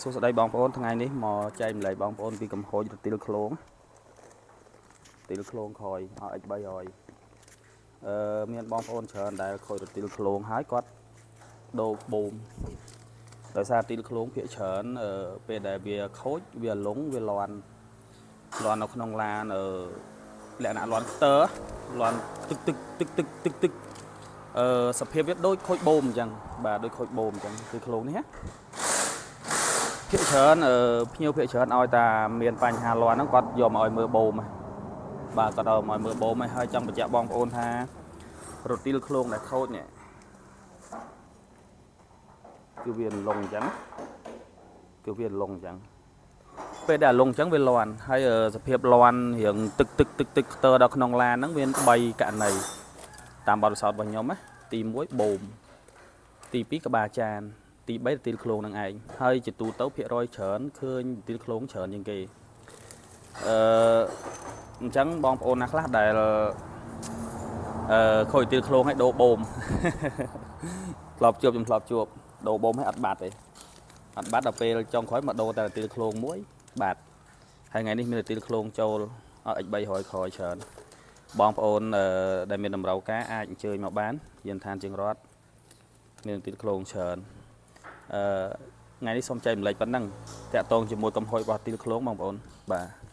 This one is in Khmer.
សួស្តីបងប្អូនថ្ងៃនេះមកចែកម្លែកបងប្អូនពីកំហូចរទីលឃ្លោងទីលឃ្លោងក្រោយ RX 300អឺមានបងប្អូនច្រើនដែលខូចរទីលឃ្លោងហើយគាត់ដូរបូមដោយសារទីលឃ្លោងភាកច្រើនអឺពេលដែលវាខូចវាលងវាលាន់លាន់នៅក្នុងឡានអឺលក្ខណៈលាន់ខ្ទើលាន់ទឹកទឹកទឹកទឹកទឹកទឹកអឺសភាពវាដូចខូចបូមអញ្ចឹងបាទដូចខូចបូមអញ្ចឹងគឺឃ្លោងនេះណា ភាគច្រើនអឺភ្ញៀវភាគច្រើនឲ្យតាមានបញ្ហាលាន់ហ្នឹងគាត់យកមកឲ្យមើលបូមហ៎បាទគាត់ឲ្យមកឲ្យមើលបូមហើយហើយចង់បញ្ជាក់បងប្អូនថារទីលឃ្លោងដែលខូចនេះគឺវាលងអញ្ចឹងគឺវាលងអញ្ចឹងពេលដែលលងអញ្ចឹងវាលាន់ហើយអឺសភាពលាន់រៀងទឹកទឹកទឹកទឹកខ្ទើដល់ក្នុងឡានហ្នឹងមាន3ករណីតាមបទពិសោធន៍របស់ខ្ញុំណាទី1បូមទី2ក្បាលចាន ទី3រទីលឃ្លោងនឹងឯងហើយជាទូទៅភាគរយច្រើនឃើញរទីលឃ្លោងច្រើនជាងគេអឺអញ្ចឹងបងប្អូនណាខ្លះដែលអឺខូចរទីលឃ្លោងឲ្យដូរបូម ធ្លាប់ជួបខ្ញុំធ្លាប់ជួបដូរបូមឲ្យអត់បាត់ទេអត់បាត់ដល់ពេលចុងក្រោយមកដូរតែរទីលឃ្លោងមួយបាត់ហើយថ្ងៃនេះមានរទីលឃ្លោងចូល RX 300ក្រោយច្រើនបងប្អូនអឺដែលមានតម្រូវការអាចអញ្ជើញមកបានយានឋានជាងរត់មានរទីលឃ្លោងច្រើន អឺថ្ងៃនេះសូមចែកម្លែកប៉ុណ្ណឹងតាក់ទងជាមួយកំហុយរបស់ទីលឃ្លោងបងប្អូនបាទ។